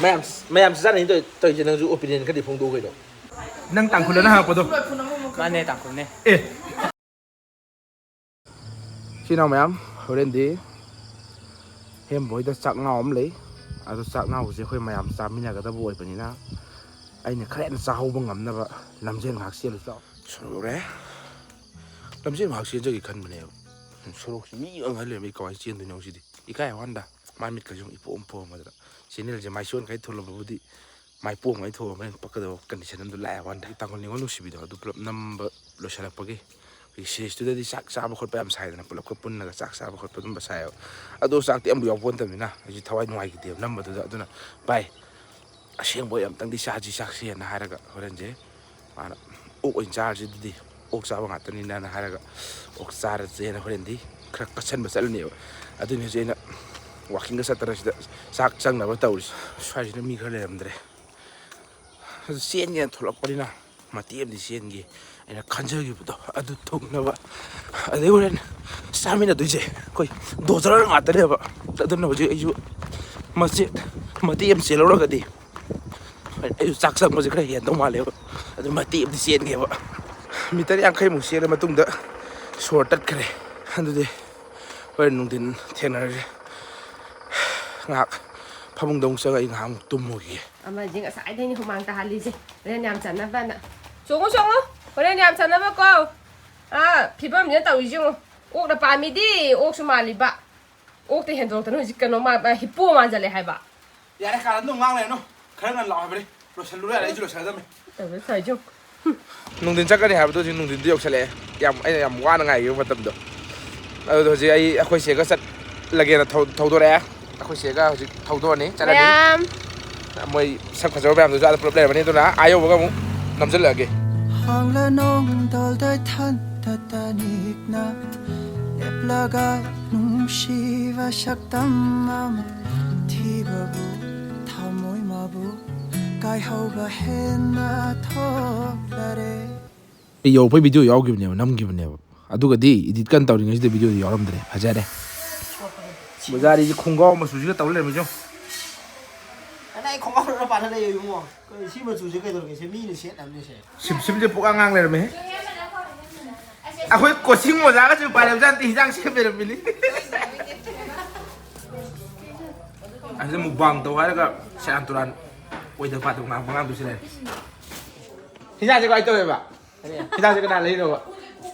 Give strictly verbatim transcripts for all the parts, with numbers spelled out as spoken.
ꯃꯌꯥꯝ, ꯃꯌꯥꯝ ꯆꯥꯅꯩ ꯇꯧꯔꯤꯁꯦ, ꯅꯪꯁꯨ ꯑꯣꯄꯤꯅꯤꯌꯟ ꯈꯔꯗꯤ ꯐꯣꯡꯗꯣꯛꯎ ꯀꯩꯅꯣ? ꯅꯪ ꯇꯥꯡꯈꯨꯜꯗꯅ ꯍꯪꯉꯛꯄꯗꯣ꯫ ꯃꯥꯅꯦ, ꯇꯥꯡꯈꯨꯜꯅꯦ꯫ ꯑꯦ꯫ ꯏꯆꯤꯟ ꯏꯅꯥꯎ ꯃꯌꯥꯝ, ꯍꯣꯔꯦꯟꯗꯤ ꯍꯦꯝꯕꯣꯏꯗ ꯆꯥꯛ ꯉꯥꯎ ꯑꯃ ꯂꯩ꯫ ꯑꯗꯣ ꯆꯥꯛ ꯉꯥꯎꯕꯁꯦ ꯑꯩꯈꯣꯏ ꯃꯌꯥꯝ ꯆꯥꯃꯤꯟꯅꯒꯗꯕ ꯑꯣꯏꯕꯅꯤꯅ, ꯑꯩꯅ ꯈꯔ ꯍꯦꯟꯅ ꯆꯥꯍꯧꯕ ꯉꯝꯅꯕ ꯂꯝꯖꯦꯜ ꯉꯥꯏꯍꯥꯛ ꯆꯦꯜꯂꯨꯁꯤ ꯂꯥꯛꯑꯣ꯫ ꯁꯣꯔꯣꯛ ꯌꯧꯔꯦ꯫ ꯂꯝꯖꯦꯜ ꯉꯥꯏꯍꯥꯛ ꯆꯦꯟꯖꯒꯦ ꯈꯟꯕꯅꯦꯕ꯫ ꯁꯣꯔꯣꯛꯁꯤ ꯃꯤ ꯑꯃ ꯉꯥꯏ ꯂꯩꯔꯝꯃꯤ, ꯀꯃꯥꯏꯅ ꯆꯦꯟꯗꯣꯏꯅꯣ ꯁꯤꯗꯤ? ꯏꯀꯥꯏ ꯋꯥꯟꯗ꯫ ꯃꯥꯏ ꯃꯤꯠꯀꯁꯨ ꯏꯄꯣꯝ ꯄꯣꯝꯃꯗꯅ꯫ ꯆꯦꯅꯦꯜꯁꯦ ꯃꯥꯏꯁꯣꯟꯈꯩ ꯊꯣꯛꯂꯝꯕꯕꯨꯗꯤ ꯃꯥꯏꯄꯣꯝꯈꯩ ꯊꯣꯛꯂꯝꯕꯅꯤꯅ ꯄꯛꯀꯗꯕ ꯀꯟꯗꯤꯁꯟ ꯑꯃꯗ ꯂꯥꯛꯑꯦ ꯋꯥꯟꯗ꯫ ꯇꯥꯡꯈꯨꯜ ꯅꯤꯉꯣꯜ ꯅꯨꯡꯁꯤꯕꯤꯗꯣ ꯑꯗꯨ ꯄꯨꯂꯞ ꯅꯝꯕ ꯂꯣꯏꯁꯤꯜꯂꯛꯄꯒꯤ ꯑꯩꯈꯣꯏꯒꯤ ꯁꯤꯔꯤꯁꯇꯨꯗꯗꯤ ꯆꯥꯛ ꯆꯥꯕ ꯈꯣꯠꯄ ꯌꯥꯝ ꯁꯥꯏꯗꯅ, ꯄꯨꯂꯞꯀ ꯄꯨꯟꯅꯒ ꯆꯥꯛ ꯆꯥꯕ ꯈꯣꯠꯄ ꯑꯗꯨꯝꯕ ꯁꯥꯏꯌꯦꯕ꯫ ꯑꯗꯣ ꯆꯥꯛꯇꯤ ꯑꯃꯨꯛ ꯌꯥꯎꯄꯣꯟꯇꯕꯅꯤꯅ ꯑꯩꯁꯨ ꯊꯋꯥꯏ ꯅꯨꯡꯉꯥꯏꯈꯤꯗꯦꯕ ꯅꯝꯕꯗꯨꯗ꯫ ꯑꯗꯨꯅ ꯚꯥꯏ, ꯑꯁꯦꯡꯕ ꯑꯣꯏ ꯑꯝꯇꯪꯗꯤ ꯆꯥꯁꯤ ꯆꯥꯛꯁꯦꯅ ꯍꯥꯏꯔꯒ ꯍꯣꯔꯦꯟꯁꯦ ꯃꯥꯅ ꯑꯣꯛ ꯑꯣꯏꯅ ꯆꯥꯔꯁꯤ ꯑꯗꯨꯗꯤ, ꯑꯣꯛ ꯆꯥꯕ ꯉꯥꯛꯇꯅꯤꯅ ꯍꯥꯏꯔꯒ ꯑꯣꯛ ꯆꯥꯔꯁꯦꯅ ꯍꯣꯔꯦꯟꯗꯤ ꯈꯔ ꯀꯠꯁꯟꯕ ꯆꯠꯂꯅꯦꯕ꯫ ꯑꯗꯨꯅꯤ ꯍꯧꯖꯤꯛ ꯑꯩꯅ ꯋꯥꯀꯤꯡꯒ ꯆꯠꯇꯅ ꯁꯤꯗ ꯆꯥꯛ ꯆꯪꯅꯕ ꯇꯧꯔꯤꯁꯦ꯫ ꯁ꯭ꯋꯥꯏꯁꯤꯅ ꯃꯤ ꯈꯔ ꯂꯩꯔꯝꯗ꯭ꯔꯦ꯫ ꯑꯗꯨ ꯆꯦꯟꯒꯦꯅ ꯊꯣꯛꯂꯛꯄꯅꯤꯅ ꯃꯇꯦꯛ ꯑꯃꯗꯤ ꯆꯦꯟꯒꯦ ꯑꯩꯅ ꯈꯟꯖꯈꯤꯕꯗꯣ ꯑꯗꯨ ꯊꯨꯡꯅꯕ꯫ ꯑꯗꯩ ꯍꯣꯔꯦꯟ ꯆꯥꯃꯤꯟꯅꯗꯣꯏꯁꯦ ꯑꯩꯈꯣꯏ ꯗꯣꯖꯔ ꯉꯥꯛꯇꯅꯦꯕ꯫ ꯑꯗꯨꯅ ꯍꯧꯖꯤꯛ ꯑꯩꯁꯨ ꯃꯆꯦꯠ ꯃꯇꯦꯛ ꯑꯃ ꯆꯦꯜꯍꯧꯔꯒꯗꯤ ꯑꯩꯁꯨ ꯆꯥꯛ ꯆꯪꯕꯁꯦ ꯈꯔ ꯍꯦꯟꯗꯧ ꯃꯥꯜꯂꯦꯕ꯫ ꯑꯗꯨ ꯃꯇꯦꯛ ꯑꯃꯗꯤ ꯆꯦꯟꯒꯦꯕ꯫ ꯃꯤꯇꯔ ꯌꯥꯡꯈꯩꯃꯨꯛ ꯆꯦꯜꯂ ꯃꯇꯨꯡꯗ ꯁꯣꯔ ꯇꯠꯈ꯭ꯔꯦ꯫ ꯑꯗꯨꯗꯤ ꯍꯣꯔꯦꯟ ꯅꯨꯡꯊꯤꯟ ꯊꯦꯡꯅꯔꯁꯦ꯫ ꯉꯥꯏꯍꯥꯛ ꯐꯃꯨꯡꯗ ꯑꯃꯨꯛ ꯆꯪꯉ ꯑꯩ ꯉꯥꯏꯍꯥꯛ ꯑꯃꯨꯛ ꯇꯨꯝꯃꯨꯈꯤꯒꯦ꯫ ꯑꯃꯁꯤ ꯉꯁꯥꯏꯗꯩꯅꯦ ꯍꯨꯃꯥꯡ ꯇꯥꯍꯜꯂꯤꯁꯦ, ꯍꯣꯔꯦꯟ ꯌꯥꯝ ꯆꯥꯟꯅꯕꯅ꯫ ꯆꯣꯡꯉꯨ, ꯆꯣꯡꯉꯨ, ꯍꯣꯔꯦꯟ ꯌꯥꯝ ꯆꯥꯟꯅꯕꯀꯣ꯫ ꯑꯥ, ꯐꯤꯕꯝꯁꯤꯅ ꯇꯧꯔꯤꯁꯤ ꯌꯦꯡꯉꯨ꯫ ꯑꯣꯛꯅ ꯄꯥꯝꯃꯤꯗꯤ ꯑꯣꯛꯁꯨ ꯃꯥꯜꯂꯤꯕ꯫ ꯑꯣꯛꯇ ꯍꯦꯟꯗꯣꯔꯛꯇꯅ ꯍꯧꯖꯤꯛ ꯀꯩꯅꯣ ꯃꯥ-, ꯃꯥ ꯍꯤꯞꯄꯣ ꯃꯥꯟꯖꯜꯂꯦ ꯍꯥꯏꯕ꯫ ꯌꯥꯔꯦ, ꯀꯥꯔꯟꯗꯣ ꯉꯥꯡ ꯂꯩꯔꯅꯨ꯫ ꯈꯔ ꯉꯟꯅ ꯂꯥꯛꯑꯣ ꯍꯥꯏꯕꯅꯤ꯫ ꯂꯣꯏꯁꯜꯂꯨꯔꯣ, ꯌꯥꯔꯦ, ꯑꯩꯁꯨ ꯂꯣꯏꯁꯜꯂꯗꯝꯅꯤ꯫ ꯇꯧꯔꯤꯁꯤ ꯌꯦꯡꯉꯨ꯫ ꯅꯨꯡꯊꯤꯟ ꯆꯠꯀꯅꯤ ꯍꯥꯏꯕꯗꯣ ꯍꯧꯖꯤꯛ ꯅꯨꯡꯊꯤꯟꯗꯤ ꯌꯧꯁꯜꯂꯛꯑꯦ꯫ ꯌꯥꯝ, ꯑꯩꯅ ꯌꯥꯝ ꯋꯥꯅ ꯉꯥꯏꯈꯤꯕ ꯃꯇꯝꯗꯣ꯫ ꯑꯗꯨꯗꯣ ꯍꯧꯖꯤꯛ ꯑꯩ, ꯑꯩꯈꯣꯏ ꯆꯦꯒ ꯆꯠꯂꯒꯦꯅ ꯊꯧ-, ꯊꯧꯗꯣꯔꯛꯑꯦ꯫ ꯑꯩꯈꯣꯏ ꯆꯦꯒ ꯍꯧꯖꯤꯛ ꯊꯧꯗꯣꯛꯑꯅꯤ, ꯆꯠꯂꯅꯤ꯫ ꯃꯌꯥꯝ꯫ ꯃꯣꯏ ꯁꯛ ꯐꯖꯕ ꯃꯌꯥꯝꯗꯨꯁꯨ ꯑꯥꯗ ꯄꯨꯂꯞ ꯂꯩꯔꯝꯃꯅꯤ, ꯑꯗꯨꯅ ꯑꯥ ꯌꯧꯕꯒ ꯑꯃꯨꯛ ꯅꯝꯁꯤꯜꯂꯛꯑꯒꯦ꯫ ꯍꯥꯡꯂꯅꯨꯡ ꯗꯜꯗꯩ ꯊꯟꯗ ꯇꯅꯤꯛꯅ ꯂꯦꯞꯂꯒ ꯅꯨꯡꯁꯤꯕ ꯁꯛꯇꯝ ꯑꯃ ꯊꯤꯕꯕꯨ ꯊꯃꯣꯏ ꯃꯥꯕꯨ ꯀꯥꯏꯍꯧꯕ ꯍꯦꯟꯅ ꯊꯣꯛꯂꯔꯦ꯫ ꯑꯩ ꯌꯧꯔꯛꯄꯩ ꯚꯤꯗꯤꯑꯣ ꯌꯥꯎꯈꯤꯕꯅꯦꯕ, ꯅꯝꯈꯤꯕꯅꯦꯕ꯫ ꯑꯗꯨꯒꯗꯤ ꯏꯗꯤꯠ ꯀꯟꯅ ꯇꯧꯔꯤꯉꯩꯁꯤꯗ ꯚꯤꯗꯤꯑꯣꯗꯤ ꯌꯥꯎꯔꯝꯗ꯭ꯔꯦ꯫ ꯐꯖꯔꯦ꯫ ꯕꯖꯥꯔꯤꯁꯦ ꯈꯣꯡꯒ꯭ꯔꯥꯎ ꯃꯆꯨꯁꯤꯒ ꯇꯧꯔ ꯂꯩꯔꯝꯃꯤꯁꯦ ꯌꯦꯡꯉꯣ꯫ ꯑꯗ ꯑꯩ ꯈꯣꯡꯒ꯭ꯔꯥꯎ ꯂꯣꯏꯅ ꯄꯥꯜꯂ ꯂꯩꯌꯦ ꯏꯕꯨꯡꯉꯣ꯫ ꯀꯩ ꯁꯤ ꯃꯆꯨꯁꯦ ꯀꯩꯗꯧꯔꯒꯦ? ꯁꯤ ꯃꯤꯅ ꯁꯦꯠꯅꯕꯅꯦ ꯁꯦ꯫ ꯁꯤꯝ ꯁꯤꯝꯁꯦ ꯄꯨꯛꯉꯥꯡ ꯉꯥꯡ ꯂꯩꯔꯝꯃꯦ꯫ ꯑꯩꯈꯣꯏ ꯀꯣꯆꯤꯡ ꯑꯣꯖꯥꯒꯁꯨ ꯎꯄꯥꯏ ꯂꯩꯕꯖꯥꯠ ꯅꯠꯇꯦ, ꯍꯤꯟꯖꯥꯡ ꯁꯦꯝ ꯂꯩꯔꯝꯃꯤꯅꯤ꯫ ꯑꯁꯤꯗ ꯃꯨꯛꯕꯥꯡ ꯇꯧ ꯍꯥꯏꯔꯒ ꯁꯦꯔꯥꯟ ꯇꯨꯔꯥꯟ ꯑꯣꯏꯗ ꯄꯥꯗꯕ ꯉꯥꯡꯕ ꯉꯥꯡꯗꯣꯏꯁꯤ ꯂꯩꯔꯦ꯫ ꯍꯤꯟꯖꯥꯡꯁꯦ ꯀꯃꯥꯏꯅ ꯇꯧꯋꯦꯕ? ꯍꯤꯟꯖꯥꯡꯁꯦ ꯀꯅꯥ ꯂꯩꯔꯤꯅꯣꯕ?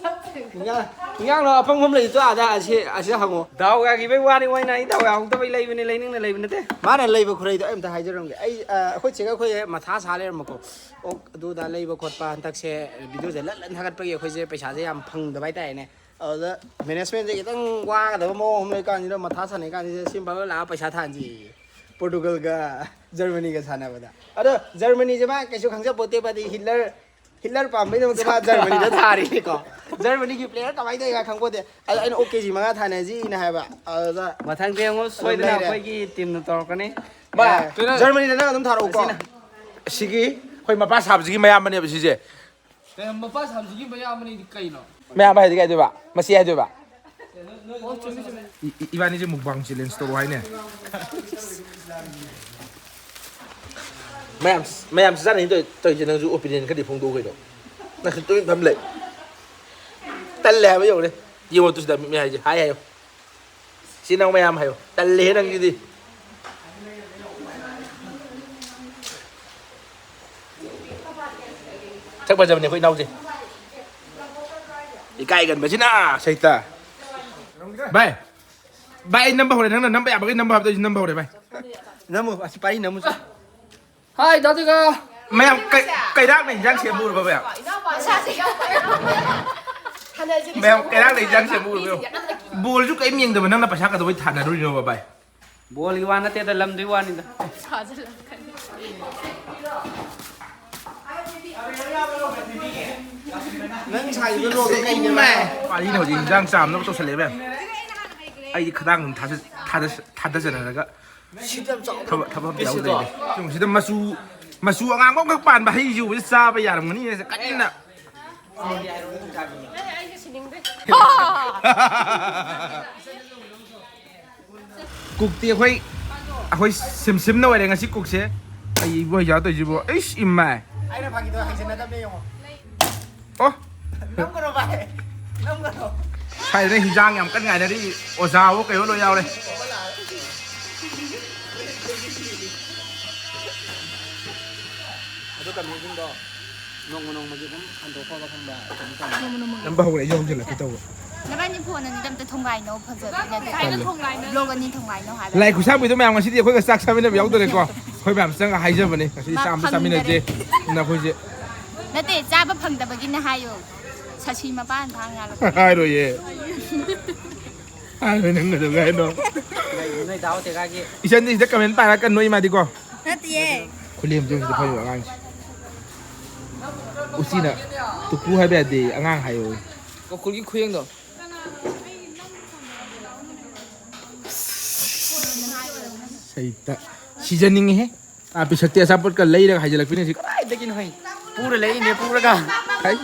ꯍꯤꯟꯖꯥꯡ, ꯍꯤꯟꯖꯥꯡꯗꯣ ꯑꯐꯪ ꯑꯐꯪ ꯂꯩꯇ꯭ꯔꯣ? ꯑꯥꯗ ꯑꯁꯤ, ꯑꯁꯤꯗ ꯍꯪꯉꯣ꯫ ꯗꯥꯎ ꯌꯥꯈꯤꯕꯩ ꯋꯥꯅꯤ, ꯃꯣꯏꯅ ꯑꯩ ꯗꯥꯎ ꯌꯥꯍꯧꯗꯕꯩ ꯂꯩꯕꯅꯦ, ꯂꯩꯅꯤꯡꯅ ꯂꯩꯕ ꯅꯠꯇꯦ꯫ ꯃꯥꯅ ꯂꯩꯕ ꯈꯨꯔꯩꯗꯣ ꯑꯩ ꯑꯝꯇ ꯍꯥꯏꯖꯔꯝꯒꯦ꯫ ꯑꯩ, ꯑ, ꯑꯩꯈꯣꯏ ꯆꯦꯒ ꯑꯩꯈꯣꯏ ꯃꯊꯥ ꯁꯥ ꯂꯩꯔꯝꯕꯀꯣ꯫ ꯑꯣꯛ ꯑꯗꯨꯗ ꯂꯩꯕ ꯈꯣꯠꯄ ꯍꯟꯗꯛꯁꯦ ꯚꯤꯗꯤꯑꯣꯁꯦ ꯂꯟ ꯂꯟ ꯊꯥꯒꯠꯄꯒꯤ ꯑꯩꯈꯣꯏꯁꯦ ꯄꯩꯁꯥꯁꯦ ꯌꯥꯝ ꯐꯪꯗꯕ ꯍꯥꯏꯇꯥꯔꯦꯅꯦ꯫ ꯑꯗꯨꯗ ꯃꯦꯅꯦꯖꯃꯦꯟꯁꯦ ꯈꯤꯇꯪ ꯋꯥꯒꯗꯕ ꯃꯑꯣꯡ ꯑꯃ ꯂꯩꯀꯥꯟꯁꯤꯗ ꯃꯊꯥ ꯁꯥꯟꯅꯩ ꯀꯥꯟꯁꯤꯗ ꯁꯤ ꯃꯐꯝꯗ ꯂꯥꯛꯑꯒ ꯄꯩꯁꯥ ꯊꯥꯟꯁꯤ꯫ ꯄꯣꯔꯇꯨꯒꯜꯒ ꯖꯔꯃꯅꯤꯒ ꯁꯥꯟꯅꯕꯗ꯫ ꯑꯗꯣ ꯖꯔꯃꯅꯤꯁꯦ ꯃꯥ ꯀꯩꯁꯨ ꯈꯪꯖꯄꯣꯠꯇꯦꯕ, ꯑꯗꯩ ꯍꯤꯠꯂꯔ ꯍꯤꯠꯂꯔ ꯄꯥꯝꯕꯩꯗꯃꯛꯇ ꯃꯥ ꯖꯔꯃꯅꯤꯗ ꯊꯥꯔꯤꯅꯤꯀꯣ꯫ ꯖꯔꯃꯅꯤꯒꯤ ꯄ꯭ꯂꯦꯌꯔ ꯀꯃꯥꯏꯅ ꯇꯧꯔꯤꯅꯣ ꯈꯪꯄꯣꯠꯇꯦ꯫ ꯑꯗꯣ ꯑꯩꯅ ꯑꯣꯛ ꯀꯦ ꯖꯤ ꯃꯉꯥ ꯊꯥꯅꯁꯤꯅ ꯍꯥꯏꯕ꯫ ꯑꯗꯨꯗ ꯃꯊꯪꯗꯤ ꯑꯃꯨꯛ ꯑꯗꯨꯝ ꯁꯣꯏꯗꯅ ꯂꯩꯔꯦ꯫ ꯑꯩꯈꯣꯏꯒꯤ ꯇꯤꯝꯅ ꯇꯧꯔꯛꯀꯅꯤ꯫ ꯚꯥꯏ, ꯀꯩꯅꯣ? ꯖꯔꯃꯅꯤꯗ ꯅꯪ ꯑꯗꯨꯝ ꯊꯥꯔꯛꯎꯀꯣ꯫ ꯑꯁꯤꯅ ꯑꯁꯤꯒꯤ ꯑꯩꯈꯣꯏ ꯃꯄꯥ ꯁꯥꯕꯁꯤꯒꯤ ꯃꯌꯥꯝꯕꯅꯦꯕ ꯁꯤꯁꯦ꯫ ꯀꯩꯅꯣ ꯃꯄꯥ ꯁꯥꯕꯁꯤꯒꯤ ꯃꯌꯥꯝꯕꯅꯤꯗꯤ ꯀꯩꯅꯣ? ꯃꯌꯥꯝꯕ ꯍꯥꯏꯗꯤ ꯀꯩ ꯍꯥꯏꯗꯣꯏꯕ? ꯃꯆꯦ ꯍꯥꯏꯗꯣꯏꯕ? ꯑꯣ, ꯆꯨꯝꯃꯤ, ꯆꯨꯝꯃꯤ꯫ ꯏ-, ꯏ-, ꯏꯕꯥꯅꯤꯁꯦ ꯃꯨꯛꯕꯥꯡ ꯆꯦꯂꯦꯟꯖ ꯇꯧꯔꯣ ꯍꯥꯏꯅꯦ꯫ ꯃꯌꯥꯝ, ꯃꯌꯥꯝ ꯆꯥꯅꯩ ꯇꯧ-, ꯇꯧꯔꯤꯁꯦ, ꯅꯪꯁꯨ ꯑꯣꯄꯤꯅꯤꯌꯟ ꯈꯔꯗꯤ ꯐꯣꯡꯗꯣꯛꯎ ꯀꯩꯅꯣ꯫ ꯅꯪꯁꯨ ꯇꯨꯃꯤꯟ ꯐꯝ ꯂꯩ꯫ ꯇꯜꯂꯦ ꯍꯥꯏꯕ ꯌꯧꯔꯦ꯫ ꯌꯦꯡꯉꯣ ꯇꯨ ꯁꯤꯗ ꯃꯤ ꯍꯥꯏꯁꯦ꯫ ꯍꯥꯏ ꯍꯥꯏꯌꯣ꯫ ꯁꯤ ꯅꯪ ꯃꯌꯥꯝ ꯍꯥꯏꯌꯣ꯫ ꯇꯜꯂꯦꯍꯦ ꯅꯪꯒꯤꯗꯤ꯫ ꯁꯛ ꯐꯖꯕꯅꯦ ꯑꯩꯈꯣꯏ ꯏꯅꯥꯎꯁꯦ꯫ ꯏꯀꯥꯏꯒꯟꯕꯁꯤꯅ ꯁꯩꯇ꯫ ꯚꯥꯏ, ꯚꯥꯏ, ꯑꯩ ꯅꯝꯕ ꯍꯧꯔꯦ꯫ ꯅꯪꯅ ꯅꯝꯕ ꯌꯥꯕꯈꯩ ꯅꯝꯕ ꯍꯥꯏꯕꯗꯣ ꯑꯩꯁꯨ ꯅꯝꯕ ꯍꯧꯔꯦ, ꯚꯥꯏ꯫ ꯅꯝꯃꯨ, ꯑꯁꯤ ꯄꯥꯔꯤ ꯅꯝꯃꯨꯁꯤ꯫ ꯍꯥꯏ, ꯗꯥ ꯗꯨꯒꯥ꯫ ꯃꯌꯥꯝ ꯀꯩ-, ꯀꯩꯔꯥꯛꯅ ꯏꯟꯖꯥꯡ ꯁꯦꯝꯃꯨꯔꯕ, ꯃꯌꯥꯝ? ꯃꯌꯥꯝ ꯀꯩꯔꯥꯛꯅ ꯏꯟꯖꯥꯡ ꯁꯦꯝꯃꯨꯔꯕ, ꯃꯌꯥꯝ? ꯕꯣꯜꯁꯨ ꯀꯩꯝ ꯌꯦꯡꯗꯕ ꯅꯪꯅ ꯄꯩꯁꯥ ꯀꯩꯗꯧꯕꯩ ꯊꯥꯅꯔꯨꯔꯤꯅꯣꯕ, ꯚꯥꯏ? ꯕꯣꯜꯒꯤ ꯋꯥ ꯅꯠꯇꯦꯗ, ꯂꯝꯗꯨꯒꯤ ꯋꯥꯅꯤꯗ꯫ ꯅꯪ ꯁꯥꯏꯗꯣ ꯂꯣꯛꯇ ꯀꯩꯅꯦꯕ? ꯄꯥꯔꯤꯅ ꯍꯧꯖꯤꯛ ꯏꯟꯖꯥꯡ ꯆꯥꯝꯅꯕ ꯇꯧꯁꯜꯂꯛꯑꯦ, ꯃꯌꯥꯝ꯫ ꯑꯩꯗꯤ ꯈꯗꯥꯡ ꯑꯗꯨꯝ ꯊꯥꯗ-, ꯊꯥꯗ-, ꯊꯥꯗꯖꯔꯒ ꯁꯤꯗ ꯌꯥꯝ ꯆꯥꯎ-, ꯊꯕꯛ, ꯊꯕꯛ ꯑꯝꯇ ꯄꯤꯁꯁꯦ ꯌꯥꯎꯗ꯭ꯔꯦ꯫ ꯆꯥꯎ-, ꯁꯤꯗ ꯃꯆꯨ, ꯃꯆꯨ ꯑꯉꯥꯡꯕ ꯑꯃꯈꯛ ꯄꯥꯟꯕ ꯍꯩꯁꯤꯕꯨ ꯆꯥꯕ ꯌꯥꯔꯝꯒꯅꯤ ꯀꯟꯅ꯫ ꯀꯨꯛꯇꯤ ꯑꯩꯈꯣꯏ ꯑꯩꯈꯣꯏ ꯁꯤꯝ ꯁꯤꯝꯅ ꯑꯣꯏꯔꯦ ꯉꯁꯤ ꯀꯨꯛꯁꯦ꯫ ꯑꯩ ꯏꯕꯣ ꯍꯩꯖꯥ ꯇꯧꯏꯁꯤꯕꯣ꯫ ꯑꯩꯁ ꯏꯃꯥꯏ꯫ ꯑꯩꯅ ꯐꯥꯒꯤꯗꯣ ꯍꯦꯟꯖꯤꯟꯅꯗꯕꯅꯦ ꯌꯦꯡꯉꯣ꯫ ꯑꯣ꯫ ꯅꯝꯒꯅꯣ ꯚꯥꯏ꯫ ꯅꯝꯒꯅꯣ꯫ ꯁ꯭ꯋꯥꯏꯗꯅ ꯍꯤꯟꯖꯥꯡ ꯌꯥꯝ ꯀꯟꯅ ꯉꯥꯏꯅꯔꯤ꯫ ꯑꯣꯖꯥꯋꯣ ꯀꯩꯋꯣ ꯂꯣꯏ ꯌꯥꯎꯔꯦ꯫ ꯑꯗꯨ ꯀꯩꯅꯣꯁꯤꯡꯗꯣ ꯅꯣꯡꯃ ꯅꯣꯡꯃꯒꯤ ꯑꯗꯨꯝ ꯍꯟꯗꯣꯛ ꯐꯥꯎꯕ ꯈꯪꯕ ꯀꯩꯅꯣ ꯇꯧꯕ꯫ ꯅꯝꯕ ꯍꯧꯔꯦ, ꯑꯩꯁꯨ ꯍꯧꯖꯤꯜꯂꯛꯀꯦ ꯇꯧꯕ꯫ ꯅꯕꯥꯅꯤ ꯐꯣꯟ ꯑꯅꯤꯗꯣ ꯑꯝꯇ ꯊꯣꯡꯒꯥꯏꯅꯧ ꯐꯖꯕꯅꯦ꯫ ꯇꯜꯂꯦ꯫ ꯕ꯭ꯂꯣꯛ ꯑꯅꯤ ꯊꯣꯡꯒꯥꯏꯅꯧ ꯍꯥꯏꯕ꯫ ꯂꯥꯏ ꯈꯨꯠꯁꯥꯡꯕꯤꯗꯣ ꯃꯌꯥꯝ ꯉꯁꯤꯗꯤ ꯑꯩꯈꯣꯏꯒ ꯆꯥꯛ ꯆꯥꯃꯤꯟꯅꯕ ꯌꯥꯎꯗꯣꯔꯦꯀꯣ꯫ ꯑꯩꯈꯣꯏ ꯃꯌꯥꯝ ꯆꯪꯉꯒ ꯍꯥꯏꯖꯕꯅꯦ꯫ ꯉꯁꯤꯗꯤ ꯃꯥ ꯆꯥꯛ ꯑꯝꯇ ꯐꯪꯗꯔꯦ꯫ ꯆꯥꯃꯤꯟꯅꯁꯦ꯫ ꯅꯈꯣꯏꯁꯦ꯫ ꯅꯠꯇꯦ, ꯆꯥꯕ ꯐꯪꯗꯕꯒꯤꯅꯦ ꯍꯥꯏꯌꯣ꯫ ꯁꯥꯁꯤ ꯃꯄꯥꯟ ꯊꯥꯡ ꯌꯥꯜꯂꯛꯄ꯫ ꯍꯥꯏꯔꯣꯏꯌꯦ꯫ ꯍꯥꯏꯔꯣꯏ, ꯅꯪ ꯀꯩꯗꯧꯒꯦ ꯍꯥꯏꯅꯣ? ꯅꯣꯏ ꯗꯥ ꯍꯣꯇꯦꯒꯥꯒꯤ꯫ ꯏꯆꯟꯗꯤ ꯁꯤꯗ ꯀꯃꯦꯟ ꯄꯥꯔꯛꯀꯅꯨ ꯏꯃꯥꯗꯤꯀꯣ꯫ ꯅꯠꯇꯤꯌꯦ꯫ ꯈꯨꯂꯦꯝꯁꯨ ꯁꯤꯗ ꯐꯩꯕ ꯑꯉꯥꯡꯁꯦ꯫ ꯎꯆꯤꯅ ꯇꯨꯀꯨ ꯍꯥꯏꯕ ꯌꯥꯗꯦ, ꯑꯉꯥꯡ ꯍꯥꯏꯌꯣ꯫ ꯒꯣꯀꯨꯜꯒꯤ ꯈꯨꯌꯦꯡꯗꯣ꯫ ꯁꯩꯇ꯫ ꯁꯤꯖꯅꯤꯡꯉꯤꯍꯦ꯫ ꯑꯥ, ꯄꯤꯁꯛꯇꯤ ꯑꯆꯥꯄꯣꯠꯀ ꯂꯩꯔꯒ ꯍꯥꯏꯖꯤꯜꯂꯛꯄꯤꯅꯦ ꯍꯧꯖꯤꯛ꯫ ꯀꯗꯥꯏꯗꯒꯤꯅꯣ ꯍꯩ? ꯄꯨꯔ ꯂꯩꯔꯤꯅꯦ, ꯄꯨꯔꯒ꯫ ꯍꯩ?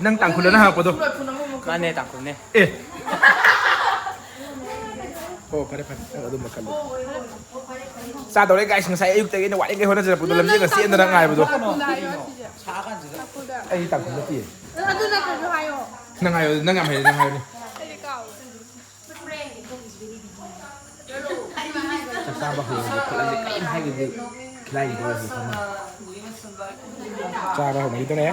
ꯅꯪ ꯇꯥꯡꯈꯨꯜꯗꯅ ꯍꯪꯉꯛꯄꯗꯣ? ꯃꯥꯅꯦ, ꯇꯥꯡꯈꯨꯜꯅꯦ꯫ ꯑꯦ꯫ ꯑꯣ, ꯐꯔꯦ, ꯐꯔꯦ꯫ ꯅꯪ ꯑꯗꯨꯝꯕ ꯈꯜꯂꯨ꯫ ꯆꯥꯗꯧꯔꯦ, guys꯫ ꯉꯁꯥꯏ ꯑꯌꯨꯛꯇꯒꯤ ꯑꯩꯅ ꯋꯥꯔꯤꯈꯩ ꯍꯣꯠꯅꯖꯔꯛꯄꯗꯣ, ꯂꯝꯖꯦꯜꯒ ꯆꯦꯟꯗꯅ ꯉꯥꯏꯕꯗꯣ꯫ ꯑꯩ ꯇꯥꯡꯈꯨꯜ ꯅꯠꯇꯤꯌꯦ꯫ ꯑꯗꯨ ꯅꯠꯇ꯭ꯔꯁꯨ ꯍꯥꯏꯌꯣ꯫ ꯅꯪ ꯍꯥꯏꯌꯣ, ꯅꯪ ꯌꯥꯝ ꯍꯩꯔꯦ, ꯅꯪ ꯍꯥꯏꯌꯣꯅꯦ꯫ ꯑꯩꯗꯤ ꯀꯥꯎꯔꯦ꯫ ꯆꯥꯛ ꯆꯥꯕ ꯍꯧꯔꯁꯦ ꯈꯣꯠꯂꯁꯦ ꯀꯔꯤꯝ ꯍꯥꯏꯈꯤꯗꯦ꯫ ꯈꯤꯂꯥꯏꯒꯤ ꯍꯧꯔꯁꯦ ꯈꯣꯠꯂꯁꯦ꯫ ꯆꯥꯕ ꯍꯧꯅꯈꯤꯗꯣꯔꯦ꯫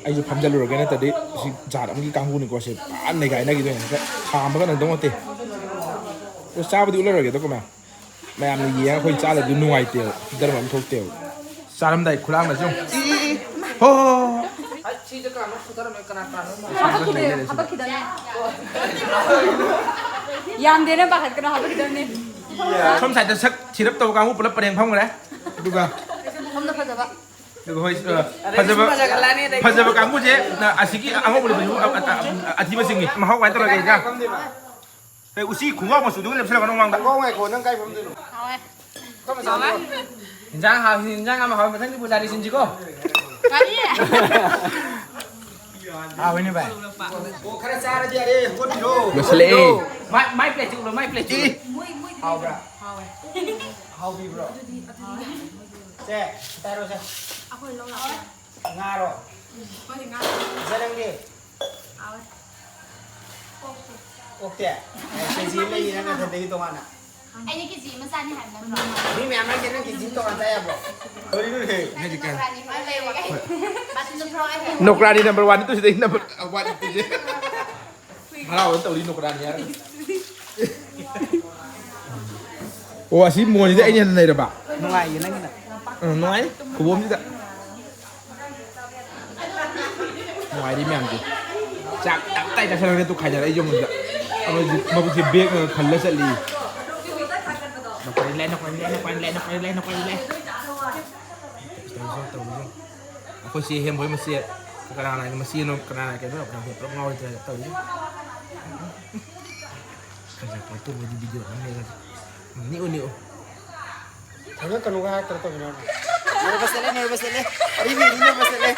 ꯑꯩꯁꯨ ꯐꯝꯖꯜꯂꯨꯔꯒꯦ, ꯅꯠꯇ꯭ꯔꯗꯤ ꯁꯤ ꯖꯥꯠ ꯑꯃꯒꯤ ꯀꯥꯡꯕꯨꯅꯤꯀꯣ꯫ ꯁꯤ ꯄꯨꯔꯥ ꯅꯩꯒꯥꯏꯅꯈꯤꯗꯣꯏꯅꯦ꯫ ꯍꯦꯛꯇ ꯈꯥꯝꯕꯒ ꯅꯪꯗꯧ ꯅꯠꯇꯦ꯫ ꯑꯗꯣ ꯆꯥꯕꯗꯤ ꯎꯠꯂꯔꯣꯏꯒꯦꯗꯀꯣ ꯃꯌꯥꯝ꯫ ꯃꯌꯥꯝꯅ ꯌꯦꯡꯉꯒ ꯑꯩꯈꯣꯏ ꯆꯥꯗꯕꯗꯨ ꯅꯨꯡꯉꯥꯏꯇꯦꯕ, ꯐꯤꯗꯔ ꯑꯃ ꯊꯣꯛꯇꯦꯕ꯫ ꯆꯥꯔꯝꯗꯥꯏ ꯈꯨꯂꯥꯡꯅꯁꯨ ꯌꯦꯡꯉꯨ꯫ E, E, E. ꯍꯣ, ꯍꯣ, ꯍꯣ, ꯍꯣ꯫ ꯑꯩ ꯁꯤꯗ ꯀꯅꯥꯅꯣ ꯐꯨꯊꯔꯝꯃꯦ? ꯀꯅꯥ, ꯀꯅꯥꯅꯣ? ꯍꯥꯄꯛꯈꯤꯗꯣꯏꯅꯦ, ꯍꯥꯄꯛꯈꯤꯗꯣꯏꯅꯦ꯫ ꯌꯥꯝꯗꯦꯅ ꯄꯥꯈꯠꯀꯅꯣ, ꯍꯥꯄꯛꯈꯤꯗꯣꯏꯅꯦ꯫ ꯁꯣꯝ ꯁꯥꯏꯗꯠꯇ ꯁꯛ ꯊꯤꯔꯞ ꯇꯧꯕ ꯀꯥꯡꯕꯨ ꯄꯨꯂꯞ ꯄꯔꯦꯡ ꯐꯝꯈ꯭ꯔꯦ꯫ ꯑꯗꯨꯒ ꯁꯣꯝꯗ ꯐꯖꯕ꯫ ꯑꯗꯨꯒ ꯍꯣꯏ, ꯑ, ꯑꯗꯩ ꯐꯖꯕ, ꯁꯨꯝ ꯐꯖꯒꯠꯂꯛꯑꯅꯤ, ꯑꯗꯩ ꯐꯖꯕ ꯀꯥꯡꯕꯨꯁꯦ, ꯅ, ꯑꯁꯤꯒꯤ ꯑꯉꯧꯕ ꯂꯩꯕꯁꯤꯕꯨ, ꯑ, ꯑ, ꯑ, ꯑꯊꯤꯕꯁꯤꯡꯅꯤ꯫ ꯃꯍꯥꯎ ꯀꯃꯥꯏꯅ ꯇꯧꯔꯒꯦ, ꯏꯆꯥ? ꯑꯦ, ꯎꯆꯤ ꯈꯨꯕꯥꯛ ꯃꯆꯨꯗꯨꯒ ꯂꯦꯞꯁꯤꯜꯂꯛꯀꯅꯨ ꯃꯃꯥꯡꯗ꯫ ꯉꯥꯏꯈꯣ, ꯉꯥꯏꯈꯣ, ꯅꯪ ꯀꯥꯏ ꯐꯝꯗꯣꯏꯅꯣ? ꯍꯥꯎꯋꯦ꯫ ꯍꯤꯟꯖꯥꯡ ꯍꯥꯎ-, ꯍꯤꯟꯖꯥꯡ ꯑꯃ ꯍꯥꯎꯋꯤ, ꯃꯊꯪꯗꯤ ꯄꯨꯖꯥꯔꯤ ꯁꯤꯟꯁꯤꯀꯣ꯫ ꯀꯔꯤ? ꯍꯥꯎꯋꯤꯅꯦ ꯚꯥꯏ꯫ ꯑꯣ, ꯈꯔ ꯆꯥꯔꯗꯤ ꯌꯥꯔꯦ, ꯍꯧꯒꯠꯄꯤꯔꯣ꯫ ꯂꯣꯏꯁꯤꯜꯂꯛꯑꯦ꯫ ꯃꯥꯏ, ꯃꯥꯏ ꯄ꯭ꯂꯦꯠꯁꯤ ꯎꯠꯂꯣ, ꯃꯥꯏ ꯄ꯭ꯂꯦꯠꯁꯤ ꯎꯠꯂꯣ꯫ ꯍꯥꯎꯕ꯭ꯔꯥ? ꯍꯥꯎꯕꯤꯕ꯭ꯔꯣ? ꯁꯦ, ꯄꯥꯏꯔꯣ ꯁꯦ꯫ ꯉꯥꯔꯣ? ꯏꯆꯦ, ꯅꯪꯗꯤ? ꯑꯣꯛꯇꯦ? ꯑꯦ, ꯀꯦꯖꯤ ꯑꯃ ꯂꯩꯌꯦ ꯅꯪ ꯅꯊꯟꯗꯒꯤ ꯇꯣꯉꯥꯟꯅ꯫ ꯑꯩꯅ ꯀꯦꯖꯤ ꯑꯃ ꯆꯥꯅꯤ ꯍꯥꯏꯕ ꯅꯠꯇ꯭ꯔꯣ? ꯃꯤ ꯃꯌꯥꯝ ꯍꯥꯏꯁꯦ ꯅꯪ ꯀꯦꯖꯤ ꯑꯃ ꯇꯣꯉꯥꯟ ꯆꯥ ꯌꯥꯕ꯭ꯔꯣ? ꯀꯔꯤꯅꯣꯅꯦꯍꯦ? ꯅꯣꯀ꯭ꯔꯥꯅꯤ ꯐꯝ ꯂꯩꯔꯦ꯫ ꯕꯥꯇꯤꯟꯗꯣ ꯄꯤꯔꯛꯑꯣ ꯑꯩ ꯍꯩ꯫ ꯅꯣꯀ꯭ꯔꯥꯅꯤ number one ꯅꯤ ꯇꯨ ꯁꯤꯗꯩ number one ꯅꯤ ꯇꯨꯁꯦ꯫ ꯍꯔꯥꯎꯕ ꯇꯧꯔꯤ ꯅꯣꯀ꯭ꯔꯥꯅꯤ ꯍꯥꯏꯔꯒ꯫ ꯑꯣ, ꯑꯁꯤ ꯃꯣꯟꯁꯤꯗꯤ ꯑꯩꯅ ꯍꯦꯟꯅ ꯅꯩꯔꯕ? ꯅꯨꯡꯉꯥꯏꯌꯦ ꯅꯪꯒꯤꯅ꯫ ꯎꯝ, ꯅꯨꯡꯉꯥꯏ꯫ ꯈꯨꯕꯣꯝꯁꯤꯗ꯫ ꯅꯨꯡꯉꯥꯏꯔꯤ ꯃꯌꯥꯝꯁꯦ꯫ ꯆꯥꯛ ꯇꯞ ꯇꯥꯏ ꯆꯥꯁꯤꯜꯂꯒ ꯇꯨ ꯈꯥꯏꯅꯔꯛꯏ ꯌꯨꯝꯗ꯫ ꯑꯃꯁꯤ ꯃꯕꯨꯛꯁꯦ ꯕꯦꯛꯅ ꯈꯜꯂ ꯆꯠꯂꯤ꯫ ꯅꯣꯀ꯭ꯔꯥꯅꯤ ꯂꯥꯛꯑꯦ, ꯅꯣꯀ꯭ꯔꯥꯅꯤ ꯂꯥꯛꯑꯦ, ꯅꯣꯀ꯭ꯔꯥꯅꯤ ꯂꯥꯛꯑꯦ, ꯅꯣꯀ꯭ꯔꯥꯅꯤ ꯂꯥꯛꯑꯦ, ꯅꯣꯀ꯭ꯔꯥꯅꯤ ꯂꯥꯛꯑꯦ꯫ ꯇꯧꯔꯤꯁꯦ, ꯇꯧꯔꯤꯁꯦ꯫ ꯑꯩꯈꯣꯏ ꯆꯦ ꯍꯦꯝꯕꯣꯏ ꯃꯆꯦ꯫ ꯀꯅꯥꯅ ꯃꯆꯦꯅꯣ, ꯀꯅꯥꯅ ꯀꯩꯅꯣ, ꯄꯨꯂꯞ ꯉꯥꯎꯔꯦ ꯇꯧꯔꯤꯁꯦ꯫ ꯈꯖ ꯄꯣꯠꯇꯨꯕꯨꯗꯤ video ꯑꯃ ꯂꯩꯔꯒ ꯅꯤꯛꯎ, ꯅꯤꯛꯎ꯫ ꯊꯥꯡꯒꯠꯀꯅꯨꯒ ꯍꯥꯏꯔꯛꯇ꯭ꯔꯣ ꯇꯧꯔꯤꯅꯣ? Nervous ꯆꯠꯂꯦ, nervous ꯆꯠꯂꯦ꯫ ꯑꯔꯤꯕꯤꯗꯤ nervous ꯆꯠꯂꯦ꯫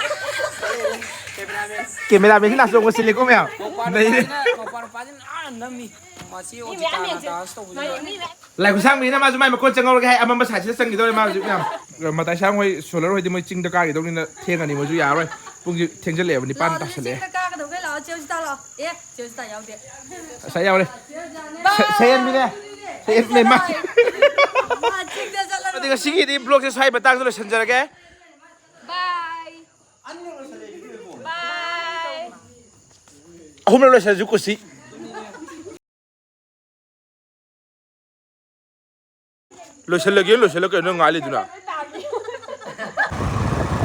ꯀꯦꯃꯦꯔꯥꯃꯦꯟꯁꯤ ꯅꯥꯆꯣꯡꯒ ꯁꯤꯜꯂꯤꯀꯣ ꯃꯌꯥꯝ꯫ ꯃꯧꯄꯥ ꯅꯩꯔꯦ꯫ ꯅꯨꯄꯥꯁꯤꯅ, ꯃꯧꯄꯥ ꯅꯨꯄꯥꯁꯤꯅ ꯅꯥꯟꯅ ꯅꯝꯃꯤ꯫ ꯃꯁꯤ ꯑꯣꯖꯤꯇꯥꯅ dance ꯇꯧꯕꯁꯤꯅ꯫ ꯂꯥꯏ ꯈꯨꯠꯁꯥꯡꯕꯤꯅ ꯃꯥꯁꯨ ꯃꯥꯏ ꯃꯈꯣꯟ ꯆꯪꯍꯧꯔꯒꯦ ꯍꯥꯏ, ꯑꯃꯝꯕ side ꯁꯤꯗ ꯆꯪꯈꯤꯗꯧꯔꯦ ꯃꯥ ꯍꯧꯖꯤꯛ ꯃꯌꯥꯝ꯫ ꯃꯇꯥꯏ ꯁꯥꯡ ꯍꯣꯏ, ꯁꯣꯂꯔ ꯍꯣꯏꯗꯤ ꯃꯣꯏ ꯆꯤꯡꯗ ꯀꯥꯈꯤꯗꯧꯅꯤꯅ ꯊꯦꯡꯉꯅꯤ, ꯃꯣꯏꯁꯨ ꯌꯥꯔꯔꯣꯏ꯫ ꯄꯨꯡꯁꯦ ꯊꯦꯡꯖꯜꯂꯛꯑꯦꯕ, ꯅꯤꯄꯥꯟ ꯂꯥꯛꯑꯣ, ꯁꯤꯗ ꯇꯥꯁꯜꯂꯛꯑꯦ꯫ ꯆꯤꯡꯗ ꯀꯥꯒꯗꯧꯒꯦ, ꯂꯥꯛꯑꯣ, ꯆꯦ ꯍꯧꯖꯤꯇꯥ ꯂꯥꯛꯑꯣ꯫ ꯑꯦ, ꯆꯦ ꯍꯧꯖꯤꯇꯥ ꯌꯥꯎꯗꯦ꯫ ꯉꯁꯥꯏ ꯌꯥꯎꯔꯦ꯫ ꯁꯦ-, ꯁꯦ-, ꯁꯦꯝꯕꯤꯅꯦ꯫ ꯁꯦꯝꯕꯤ ꯃꯥ ꯃꯥ꯫ ꯆꯤꯡꯗ ꯆꯠꯂꯔꯣꯏ꯫ ꯑꯗꯨꯗꯤ ꯉꯁꯤꯒꯤꯗꯤ vlogꯁꯦ ꯁ꯭ꯋꯥꯏ ꯃꯇꯥꯡꯗ ꯂꯣꯏꯁꯤꯟꯖꯔꯒꯦ꯫ Bye꯫ Bye꯫ ꯑꯍꯨꯝꯂꯛ ꯂꯣꯏꯁꯤꯜꯂꯁꯨ ꯀꯨꯁꯤ꯫ ꯂꯣꯏꯁꯤꯜꯂꯒꯦ, ꯂꯣꯏꯁꯤꯜꯂꯒꯦ, ꯅꯪ ꯉꯥꯏ ꯂꯩꯗꯨꯅ꯫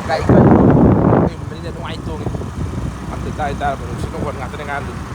ꯒꯥꯔꯤ ꯈꯔ ꯂꯩꯕꯅꯤꯅ ꯅꯨꯡꯉꯥꯏ ꯇꯣꯡꯉꯦ꯫ ꯑꯝꯇ ꯇꯥꯏ ꯇꯥꯔꯕ ꯅꯨꯡꯁꯤꯠ ꯃꯈꯣꯟ ꯉꯥꯛꯇꯅꯦ ꯉꯥꯡꯗꯣꯏꯁꯦ꯫